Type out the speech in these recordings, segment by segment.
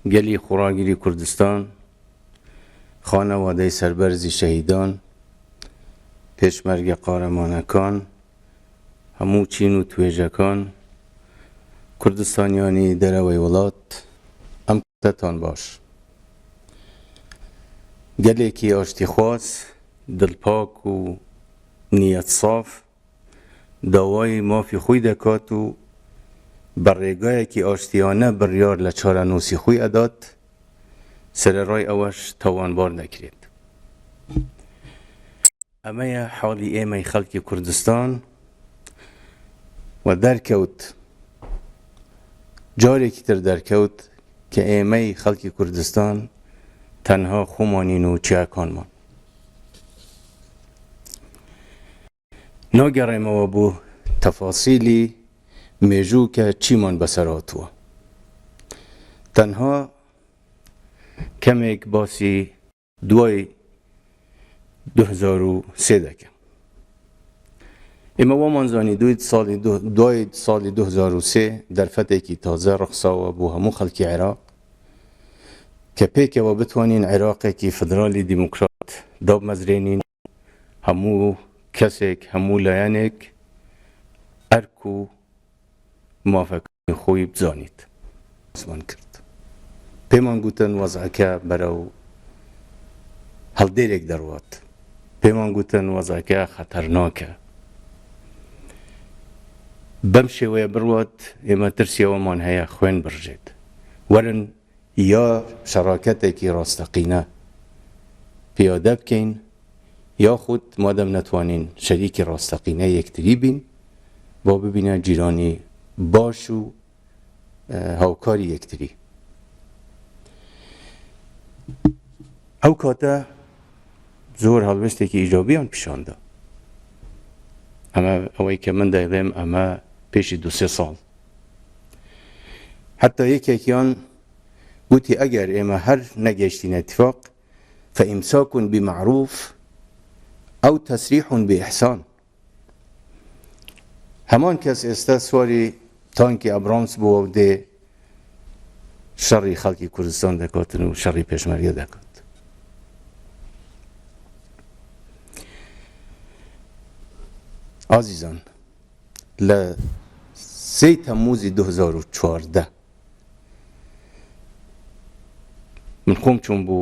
گەلی خۆڕاگری کوردستان، خانەوادەی سەربەرزی شەهیدان، پێشمەرگە قارەمانەکان، هەموو چین و توێژەکان، کوردستانیانی دەرەوەی وڵات، ئەم کاتەتان باش. گەلێکی ئاشتیخواز، دڵپاک و نیەت ساف، داوای مافی خۆی دەکات و بە ڕێگایەکی ئاشتیانە بڕیار لە چارەنووسی خۆی ئەدات، سەرەڕای ئەوەش تاوانبار دەکرێت. ئەمەیە حاڵی ئێمەی خەڵکی کوردستان و دەرکەوت جارێکی تر دەرکەوت کە ئێمەی خەڵکی کوردستان تەنها خۆمانین و چیاکانمان. ناگەڕێمەوە بۆ تەفاسیلی مێژوو کە چیمان بەسەر هاتووە. تەنها کەمێک باسی دوای 2003 دەکەم. ئێمە وامان زانی دوای ساڵی دوای ساڵی 2003 دەرفەتێکی تازە ڕەخساوە بۆ هەموو خەڵکی عێراق کە پێکەوە بتوانین عێراقێکی فدرالی دیموکرات دابمەزرێنین. هەموو کەسێک، هەموو لایەنێک ئەرک و مافەکانی خۆی بزانیت. باسمان کرد. پێمان گوتن وەزعەکە بەرەو هەڵدێرێک دەڕوات. پێمان گوتن وەزعەکە خەتەرناکە. بەم شێوەیە بڕوات ئێمە ترسی ئەوەمان هەیە خوێن بڕژێت. وەرن یا شەراکەتێکی ڕاستەقینە پیادە بکەین یاخود مادەم نەتوانین شەریکی ڕاستەقینە یەکتری بین با ببینە جیرانی باش و هاوکاری یەکتری. ئەو کاتە زۆر هەڵوێستێکی ئیجابیان پیشاندا. ئەمە ئەوەی کە من دەیڵێم ئەمە پێشی دوسێ ساڵ حتا یەکێکیان گوتی ئەگەر ئێمە هەر نەگەیشتینە اتفاق فإمساك بمعروف أو تسريح بإحسان هەمان کەس ئێستا سواری تانکی ئەبرامس بووە و دێ شەڕی خەڵکی کوردستان دەکاتن و شەڕی پێشمەرگە دەکات. ئازیزان لە سێی تەمموزی 2014 من خۆم چووم بۆ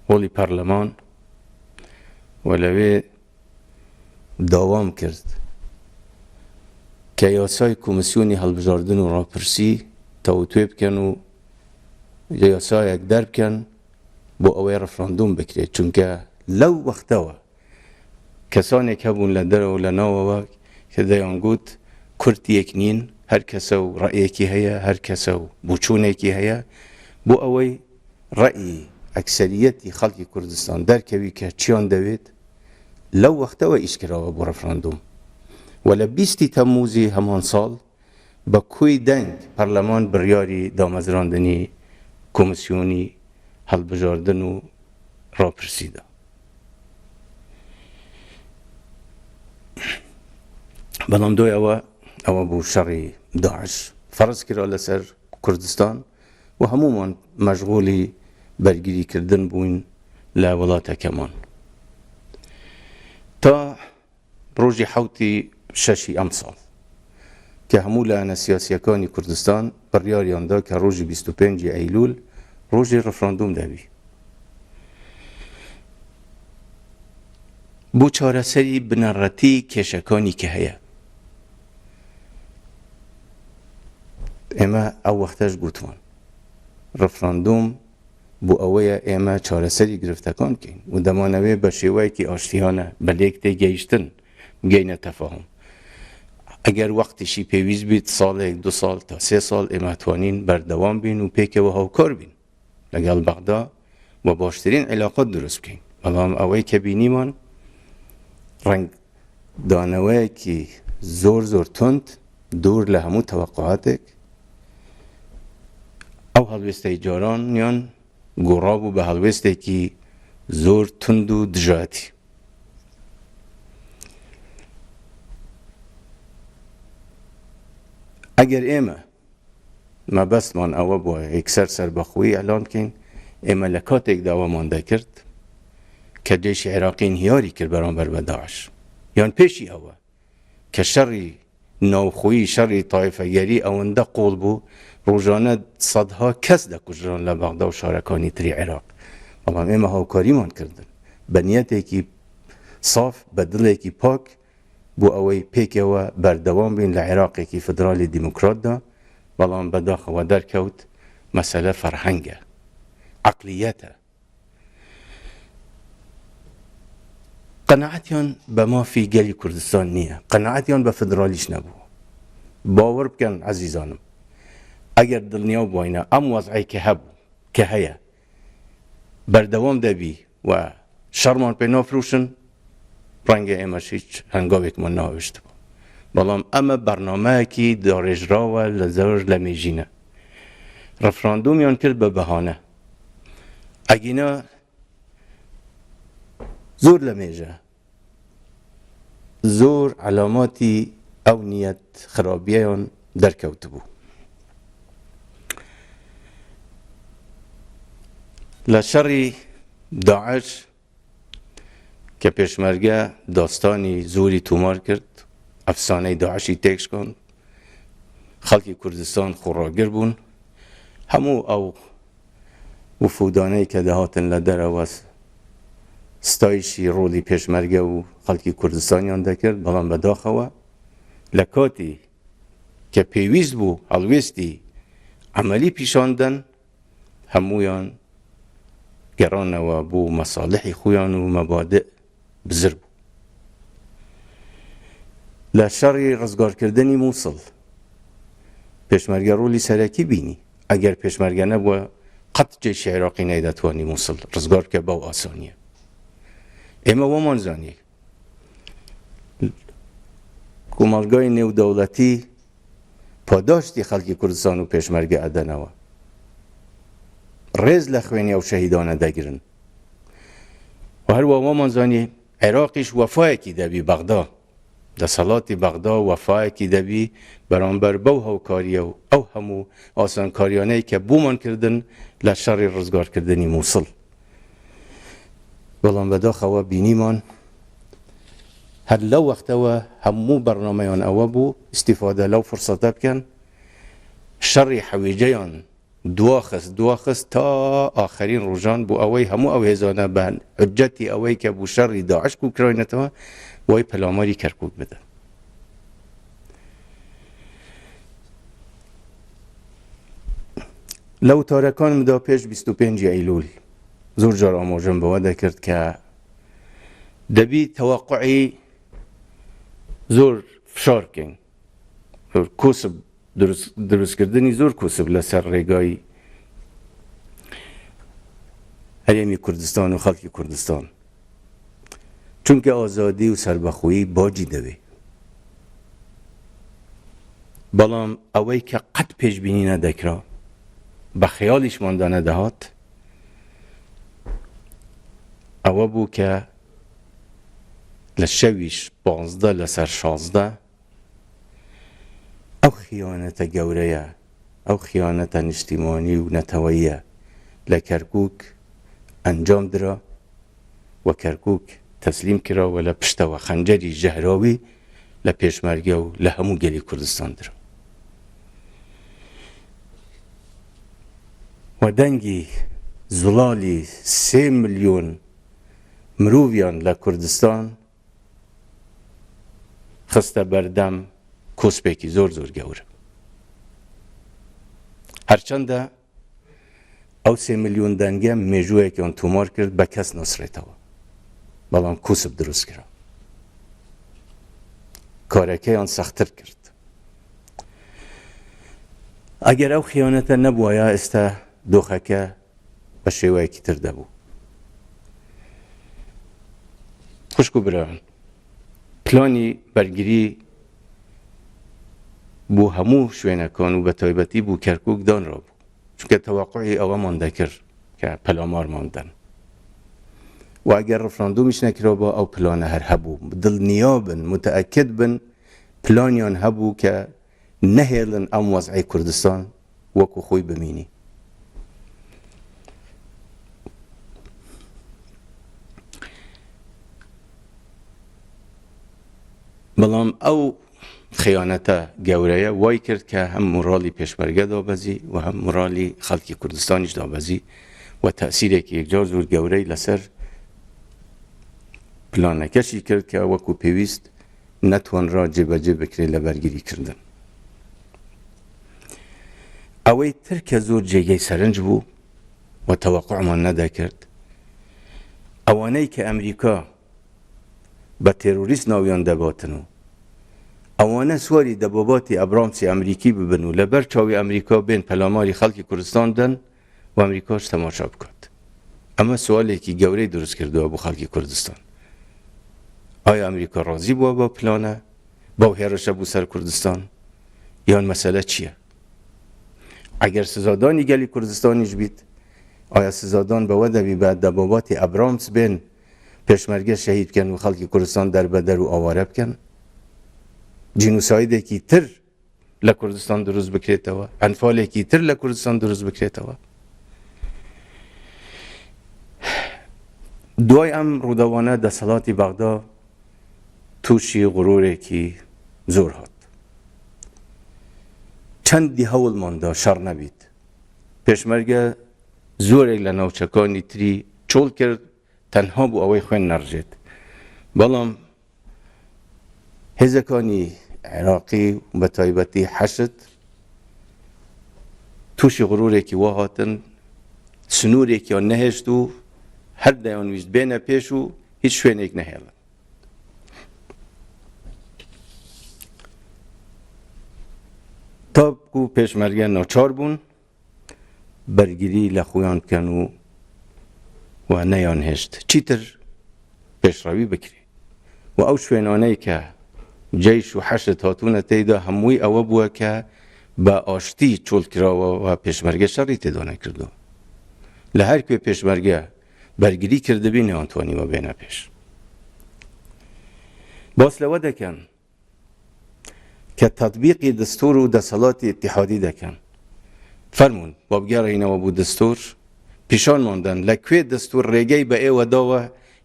هۆڵی پەرلەمان و لەوێ داوام کرد کە یاسای کۆمیسیۆنی هەڵبژاردن و ڕاپرسی تاوتوێ بکەن و یاسایەک دەربکەن بۆ ئەوەی ڕفراندوم بکرێت چونکە لەو وەختەوە کەسانێک هەبوون لە دەرەوە و لە ناوەوە کە دەیانگوت کورد یەک نین، هەر کەسە و ڕەئیەکی هەیە، هەر کەسە و بوچوونێکی هەیە، بۆ ئەوەی ڕەئی ئەکسەریەتی خەڵکی کوردستان دەرکەوی کە چیان دەوێت، لەو وەختەوە ئیش کراوە بۆ ڕفراندوم و لە بیستی تەمموزی هەمان ساڵ بە کۆی دەنگ پەرلەمان بڕیاری دامەزراندنی کۆمسیۆنی هەڵبژاردن و ڕاپرسی دا. بەڵام دوای ئەوە ئەوە بوو شەڕی داعش فەرز کرا لەسەر کوردستان و هەموومان مەشغولی بەرگری کردن بووین لە وڵاتەکەمان تا ڕۆژی حەوتی شەشی ئەمساڵ کە هەموو لایەنە سیاسییەکانی کوردستان بڕیاریان دا کە ڕۆژی 25 ی ئەیلوول ڕۆژی ڕفراندوم دەبی بۆ چارەسەری بنەڕەتی کێشەکانی کە هەیە. ئێمە ئەو وەختەش گوتمان ڕفراندوم بۆ ئەوەیە ئێمە چارەسەری گرفتەکان بکەین و دەمانەوێ بە شێوەیەکی ئاشتیانە بە لێک تێگەیشتن بگەینە تەفاهم. ئەگەر وەختیشی پێویست بیت ساڵێک دو ساڵ تا سێ ساڵ ئێمە توانین بەردەوام بین و پێکەوە هاوکار بین لەگەڵ بەغدا و باشترین عیلاقات دروست بکەین. بەڵام ئەوەی کە بینیمان ڕەنگ دانەوەیەکی زۆر زۆر توند دوور لە هەموو تەوەقوعاتێک ئەو هەڵوێستەی جارانیان گۆڕابوو بە هەڵوێستێکی زۆر توند و دژایەتی. ئەگەر ئێمە. مەبەستمان ئەوە بووە یەکسەر سەربەخۆیی ئیعلان بکەین، ئێمە لە کاتێکدا ئەوەمان دەکرد کە جەیشی عێراقی ئینهیاری کرد بەرامبەر بە داعش، یان پێشی ئەوە کە شەڕی ناوخۆیی، شەڕی تایفەگەری ئەوەندە قووڵ بوو، ڕۆژانە سەدها کەس دەکوژران لە بەغدا و شارەکانی تری عێراق، بەڵام ئێمە هاوکاریمان کردن بە نیەتێکی ساف، بە دڵێکی پاک بۆ ئەوەی پێکەوە بەردەوام بین لە عێراقێکی فیدرالی دیموکراتدا، بەڵام بەداخەوە دەرکەوت مەسەلە فەرهەنگە، عەقلیەتە. قەناعەتیان بە مافی گەلی کوردستان نییە، قەناعەتیان بە فیدرالیش نەبوو. باوەڕ بکەن عەزیزانم ئەگەر دڵنیا بواینە ئەم وەزعەی کە هەبوو، کە هەیە بەردەوام دەبی و شەڕمان پێ نافرۆشن، ڕەنگە ئێمەش هیچ هەنگاوێکمان ناوێشتبوو. بەڵام ئەمە بەرنامەیەکی داڕێژراوە لە زۆر لە مێژینە. ڕفراندۆمیان کرد بە بەهانە. ئەگینا زۆر لە مێژە زۆر عەلاماتی ئەو نیەت خرابیەیان دەرکەوتبوو. لە شەڕی داعش کە پێشمەرگە داستانی زۆری تۆمار کرد، ئەفسانەی داعشی تێکشکاند، خەڵکی کوردستان خۆڕاگر بوون، هەموو ئەو وفودانەی کە دەهاتن لە دەرەوە ستایشی ڕۆڵی پێشمەرگە و خەڵکی کوردستانیان دەکرد، بەڵام بەداخەوە لە کاتی کە پێویست بوو هەڵوێستی عەمەلی پیشان دەن هەموویان گەڕانەوە بۆ مەساڵحی خۆیان و مەبادئ بزر بوو. لە شەڕی ڕزگارکردنی مووسڵ پێشمەرگە ڕۆلی سەرەکی بینی. ئەگەر پێشمەرگە نەبووە قەت جەیشی عێراقی نەیدەتوانی مووسڵ ڕزگار بکە بەو ئاسانیە. ئێمە وامان زانی کۆمەڵگای نێودەوڵەتی پاداشتی خەڵکی کوردستان و پێشمەرگە ئەدەنەوە، ڕێز لە خوێنی ئەو شەهیدانە دەگرن و هەروە وامان زانی عێراقیش وەفایەکی دەبی بەغدا، دەسەڵاتی بەغدا وەفایەکی دەبی بەرامبەر بەو هاوکارییە و ئەو هەموو ئاسانکاریانەی کە بۆمان کردن لە شەڕی ڕزگارکردنی موسڵ. بەڵام بەداخەوە بینیمان هەر لەو وەختەوە هەموو بەرنامەیان ئەوە بوو ئیستیفادە لەو فرسەتە بکەن، شەڕی حەویجەیان دواخست دواخست تا ئاخرین ڕۆژان بۆ ئەوەی هەموو ئەو هێزانە بە حجەتی ئەوەی کە بۆ شەڕی داعش کوکراینەتەوە بۆی پەلاماری کەرکوک بدەن. لە وتارەکانمدا پێش 25 ئەیلول زۆر جار ئاماژەم بەوە دەکرد کە دەبی تەوەقعی زۆر فشار بکەین، زۆر کۆسپ دروستکردنی زۆر کۆسپ لەسەر ڕێگای هەرێمی کوردستان و خەڵکی کوردستان، چونکە ئازادی و سەربەخۆیی باجی دەوێ. بەڵام ئەوەی کە قەت پێشبینی نەدەکرا، بە خەیاڵیشماندا نەدەهات، ئەوە بوو کە لە شەویش پانزدە لەسەر 16 ئەو خیانەتە گەورەیە، ئەو خیانەتە نیشتیمانی و نەتەوەییە لە کەرکووک ئەنجام درا و کەرکووک تەسلیم کرا و لە پشتەوە خەنجەری ژەهراوی لە پێشمەرگە و لە هەموو گەلی کوردستان درا و دەنگی زوڵالی سێ ملیۆن مرۆڤیان لە کوردستان خستە بەردەم کۆسپێکی زۆر زۆر گەورە. هەرچەندە ئەو سێ ملیۆن دەنگە مێژوویەکیان تۆمار کرد بە کەس ناسرێتەوە، بەڵام کۆسپ دروست کرا، کارەکەیان سەختتر کرد. ئەگەر ئەو خیانەتە نەبوایە ئێستا دۆخەکە بە شێوەیەکی تر دەبوو. خوشک و برایان، پلانی بەرگری بۆ هەموو شوێنەکان و بە تایبەتی بۆ کەرکوک دانرابوو، چونکە تەواقعی ئەوەمان دەکرد کە پەلامارمان دەن و ئەگەر ڕفراندۆمیش نەکرابا ئەو پلانە هەر هەبوو. دڵنیابن، متەئەکد بن پلانیان هەبوو کە نەهێڵن ئەم وەزعەی کوردستان. وەکو خۆی بمینی. بەڵام ئەو خیانەتە گەورەیە وای کرد کە هەم مورالی پێشمەرگە دابەزی و هەم مورالی خەڵکی کوردستانیش دابەزی و تەسیرێکی یەکجار زۆر گەورەی لەسەر پلانەکەشی کرد کە وەکو پێویست نەتوانرا جێبەجێ بکرێت لە بەرگری کردن. ئەوەی تر کە زۆر جێگەی سەرنج بوو و تەوەقعمان نەدەکرد ئەوانەی کە ئەمریکا بە تێرۆریست ناویان دەباتن و ئەوانە سواری دەباباتی ئەبرامسی ئەمریکی ببن و لەبەر چاوی ئەمریکا بێن پەلاماری خەڵکی کوردستان بدەن و ئەمریکاش تەماشا بکات. ئەمە سوالێکی گەورەی دروست کردووە بۆ خەڵکی کوردستان. ئایا ئەمریکا ڕازی بووە بەو پلانە، بەو هێرشە بۆ سەر کوردستان یان مەسەلە چییە؟ ئەگەر سزادانی گەلی کوردستانیش بیت، ئایا سزادان بەوە دەبی بە دەباباتی ئەبرامس بێن پێشمەرگە شەهید بکەن و خەڵکی کوردستان دەربەدەر و ئاوارە بکەن؟ جینوسایدێکی تر لە کوردستان دروست بکرێتەوە، ئەنفالێکی تر لە کوردستان دروست بکرێتەوە. دوای ئەم ڕووداوانە دەسەڵاتی بەغدا تووشی غرورێکی زۆر هات. چەندی هەوڵماندا شەڕ نەبیت، پێشمەرگە زۆرێک لە ناوچەکانی تری چۆڵ کرد تەنها بۆ ئەوەی خوێن نەڕژێت، بەڵام هێزەکانی عێراقی و بە تایبەتی حەشد تووشی غرورێکی وا هاتن سنوورێکیان نەهێشت و هەر دەیانویست بێنە پێش و هیچ شوێنێک نەهێڵن. تاکو پێشمەرگە ناچار بوون بەرگری لە خۆیان بکەن و و نەیانهێشت چیتر پێشڕەوی بکرێ و ئەو شوێنانەی کە جەیش و حەشد هاتوونە تێیدا هەمووی ئەوە بووە کە بە ئاشتی چۆڵ کراوە و پێشمەرگە شەڕی تێدا نەکردووە. لە هەر کوێ پێشمەرگە بەرگری کردبی نەیانتوانیوە بێنە پێش. باس لەوە دەکەن کە تەتبیقی دەستور و دەسەڵاتی ئیتیحادی دەکەن. فەرموون با بگەڕێینەوە بۆ دەستور، پیشانمان دەن لە کوێ دەستور ڕێگەی بە ئێوە داوە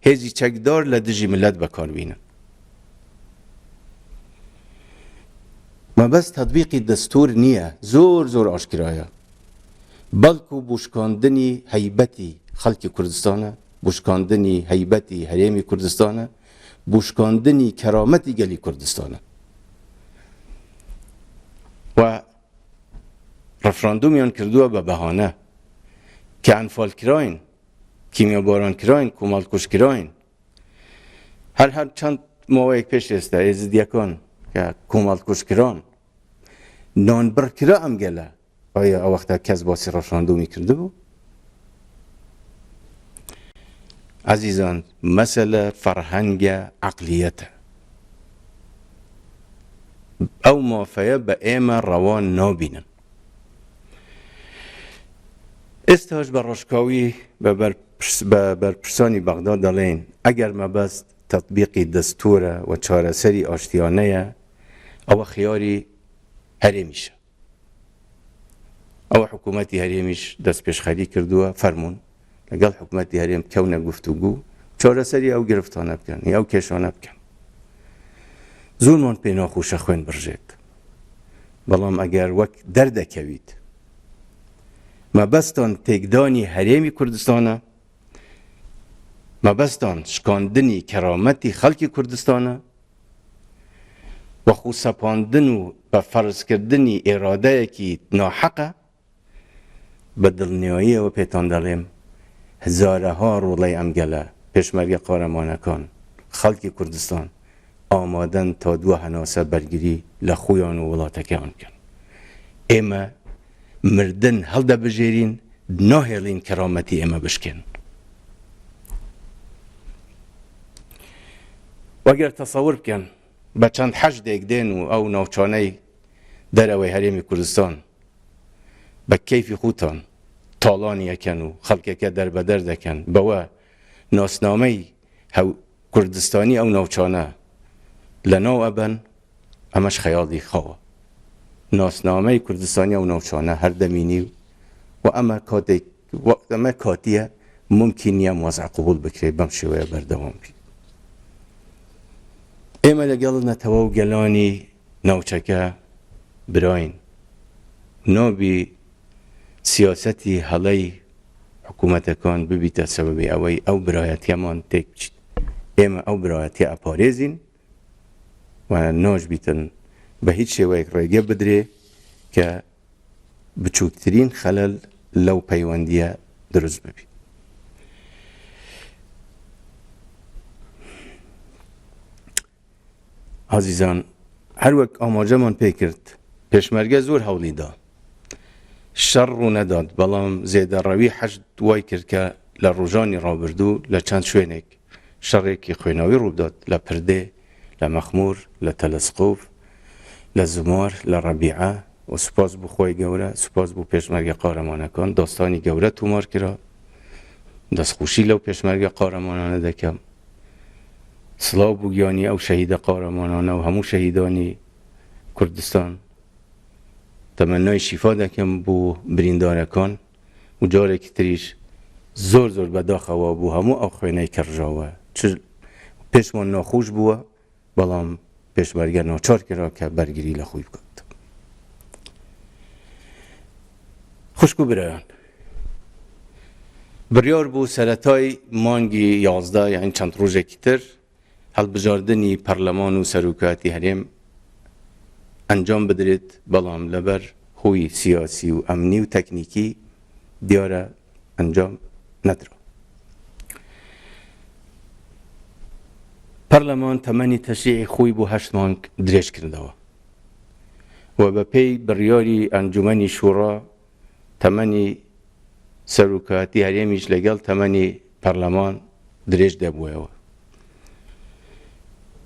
هێزی چەکدار لە دژی مللەت بەکار بینن. مەبەست تەتبیقی دەستور نییە، زۆر زۆر ئاشکرایە، بەڵکو بۆ شکاندنی هەیبەتی خەڵکی کوردستانە، بۆ شکاندنی هەیبەتی هەرێمی کوردستانە، بۆ شکاندنی کەرامەتی گەلی کوردستانە و ڕفراندومیان کردووە بە بەهانە کە ئەنفال کراین، کیمیاباران کراین، کۆمەڵکوژ کراین. هەر هەر چەند ماوەیەک پێش ئێستا ئێزیدیەکان کە کۆمەڵکوژ کران، نانبڕ کرا ئەم گەلە. ئایا ئەو وەختە کەس باسی ڕفراندومی کردبوو؟ عەزیزان مەسەلە فەرهەنگە عەقلیەتە. ئەو مافەیە بە ئێمە ڕەوا نابینن. ئێستاش بە ڕاشکاوی بە بەرپرسانی بەغدا دەڵێین ئەگەر مەبەست تەتبیقی دەستوورە و چارەسەری ئاشتیانەیە ئەوە خیاری هەرێمیشە. ئەوە حکوومەتی هەرێمیش دەستپێشخەری کردووە، فەرموون لەگەڵ حکوومەتی هەرێم بکەونە گفتوگو، چارەسەری ئەو گرفتانە بکەن یا ئەو کێشانە بکەن. زۆرمان پێ ناخۆشە خوێن بڕژێت، بەڵام ئەگەر وەک دەردەکەویت مەبەستان تێکدانی هەرێمی کوردستانە، مەبەستان شکاندنی کەرامەتی خەڵکی کوردستانە، و خۆسەپاندن و بە فەرزکردنی ئیرادەیەکی ناحەقە، بە دڵنیاییەوە پێتان دەڵێم هەزارەها ڕۆڵەی ئەم گەلە، پێشمەرگە قارەمانەکان، خەڵکی کوردستان ئامادەن تا دوا هەناسە بەرگری لە خۆیان و وڵاتەکەیان بکەن. ئێمە مردن هەڵدەبژێرین، ناهێڵین کەرامەتی ئێمە بشکێن. وەگەر تەسەور بکەن بە چەند حەشدێک دێن و ئەو ناوچانەی دەرەوەی هەرێمی کوردستان بە کەیفی خوتان تاڵانی ئەکەن و خەڵکەکە دەربەدەر دەکەن بەوە ناسنامەی کوردستانی ئەو ناوچانە لەناو ئەبەن ئەمەش خەیاڵی خاوە. ناسنامەی کوردستانی ئەو ناوچانە هەر دەمینی و ئەمە کاتێک ئەمە کاتیە مومکین نیە ئەم وەزعە قبوڵ بکرێت بەم شێوەیە بەردەوام بی. ئێمە لەگەڵ نەتەوە و گەلانی ناوچەکە براین. نابی سیاسەتی هەڵەی حکوومەتەکان ببیتە سەبەبی ئەوەی ئەو برایەتیەمان تێک بچیت. ئێمە ئەو برایەتیە ئەپارێزین و ناشبیتن بە هیچ شێوەیەک ڕێگە بدرێ کە بچووکترین خەلەل لەو پەیوەندییە دروست ببی. ئازیزان هەروەک ئاماژەمان پێ کرد پێشمەرگە زۆر هەوڵی دا شەڕ ڕوونەدات بەڵام زێدەڕەوی حەشد وای کرد کە لە ڕۆژانی ڕابردوو لە چەند شوێنێک شەڕێکی خوێناوی ڕووبدات لە پردێ، لە مەخموور، لە تەلەسقوف، لە زومار، لە ڕەبیعە و سوپاس بۆ خوای گەورە، سوپاس بۆ پێشمەرگە قارەمانەکان، داستانی گەورە تۆمار کرا، دەستخۆشی لەو پێشمەرگە قارەمانانە دەکەم. سڵاو بۆ گیانی ئەو شەهیدە قارەمانانە و هەموو شەهیدانی کوردستان. تەمەنای شیفا دەکەم بۆ بریندارەکان. و جارێکی تریش زۆر زۆر بەداخەوە بۆ هەموو ئەو خوێنەی کە ڕژاوە چ پێشمان ناخۆش بووە بەڵام پێشمەرگە ناچار کرا کە بەرگری لە خۆی بکات. خوشک و برایان بڕیار بوو سەرەتای مانگی 11 یان چەند ڕۆژێکی تر هەڵبژاردنی پەرلەمان و سەرۆکایەتی هەرێم ئەنجام بدرێت، بەڵام لەبەر هۆی سیاسی و ئەمنی و تەکنیکی دیارە ئەنجام نەدرا. پەرلەمان تەمەنی تەشریعی خۆی بۆ هەشت مانگ درێژ کردەوە و بەپێی بڕیاری ئەنجومەنی شوڕا تەمەنی سەرۆکایەتی هەرێمیش لەگەڵ تەمەنی پەرلەمان درێژ دەبووەوە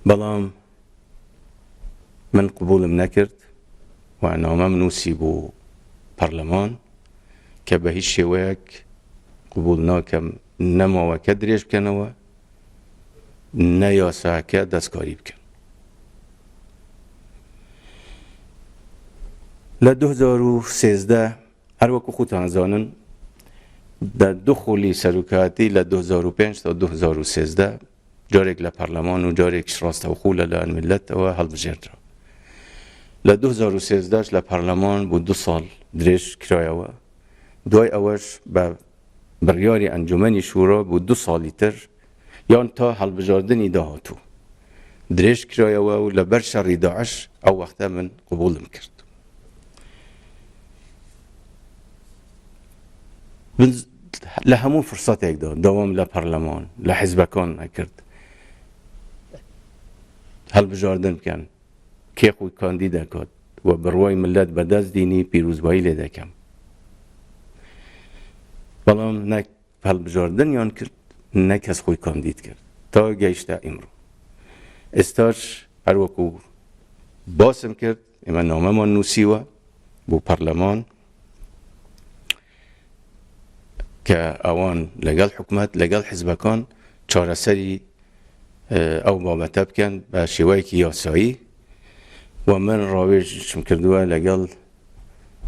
بەڵام من قبولم نەکرد و نامەم نووسی بۆ پەرلەمان کە بە هیچ شێوەیەک قبول ناکەم نەماوەکە درێژ بکەنەوە نە یاساکە دەستکاری بکەن. لە 2013 هەروەکو خۆتان زانن دە دوو خولی سەرۆکایەتی لە 2005 تا 2013 جارێک لە پەرلەمان و جارێکیش ڕاستەوخۆ لەلایەن میللەتەوە هەڵبژێردرا. لە 2013 لە پەرلەمان بۆ دوو ساڵ درێژ کرایەوە. دوای ئەوەش بە بڕیاری ئەنجومەنی شورا بۆ دوو ساڵی تر یان تا هەڵبژاردنی داهاتوو درێژ کرایەوە و لەبەر شەڕی داعش ئەو وەختە من قبوڵم کرد. من لە هەموو فرسەتێکدا داوام لە پەرلەمان لە حیزبەکان نەکرد هەڵبژاردن بکەن کێ خۆی کاندید دەکات و بڕوای ملت بەدەست دینی پیرۆزبایی لێ دەکەم بەڵام نەک هەڵبژاردنیان کرد نە کەس خۆی کاندید کرد تا گەیشتە ئیمڕۆ ئێستاش هەروەکو باسم کرد ئێمە نامەمان نووسیوە بۆ پەرلەمان کە ئەوان لەگەڵ حکومەت لەگەڵ حزبەکان چارەسەری ئەو بابەتە بکەن بە شێوەیەکی یاسایی و من ڕاوێژم کردووە لەگەڵ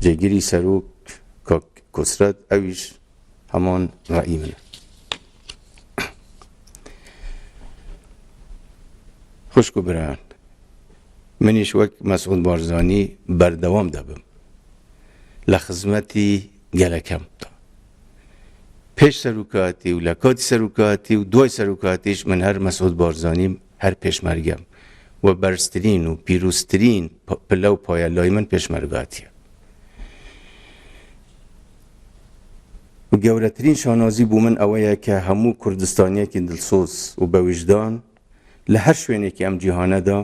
جێگیری سەرۆک کاک کۆسرەت ئەویش هەمان ڕەئی منە. خوشک و برایان منیش وەک مەسعود بارزانی بەردەوام دەبم لە خزمەتی گەلەکەمدا پێش سەرۆکایەتی و لە کاتی سەرۆکایەتی و دوای سەرۆکایەتیش من هەر مەسعود بارزانیم هەر پێشمەرگەم و بەرزترین و پیرۆزترین پلە و پایە لای من پێشمەرگاتیە. گەورەترین شانازی بۆ من ئەوەیە کە هەموو کوردستانیەکی دڵسۆز و بە ویژدان لە هەر شوێنێکی ئەم جیهانەدا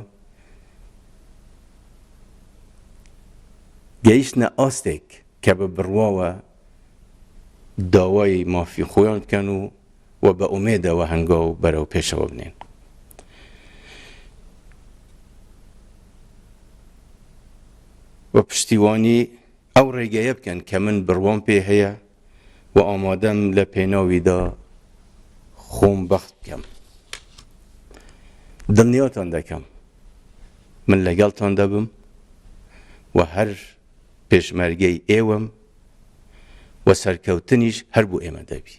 گەیشتنە ئاستێک کە بە بڕواوە داوای مافی خۆیان بکەن و و بە ئومێدەوە هەنگاو بەرەو پێشەوە بنێن. و پشتیوانی ئەو ڕێگەیە بکەن کە من بڕوام پێ هەیە و ئامادەم لە پێناویدا خۆم بەخت بکەم. دڵنیاتان دەکەم من لەگەڵتان دەبم. و هەر پێشمەرگەی ئێوەم و سەرکەوتنیش هەر بۆ ئێمە دەبی.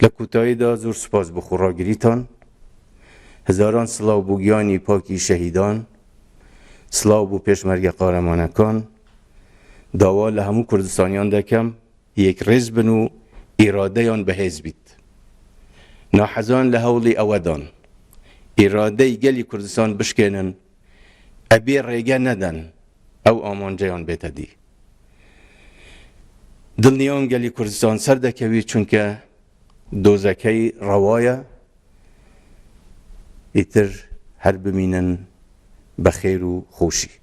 لە کۆتاییدا زۆر سوپاس بۆ خۆڕاگریتان. هەزاران سڵاو بۆ گیانی پاکی شەهیدان، سڵاو بۆ پێشمەرگە قارەمانەکان. داوا لە هەموو کوردستانیان دەکەم یەکڕیز بن و ئیرادەیان بەهێز بیت. ناحەزان لە هەوڵی ئەوەدان ئیرادەی گەلی کوردستان بشکێنن، ئەبێ ڕێگە نەدەن ئەو ئامانجەیان بێتە دی. دڵنیام گەلی کوردستان سەردەکەوی چونکە دۆزەکەی ڕەوایە، ئیتر هەر بمینن بە خێر و خۆشی.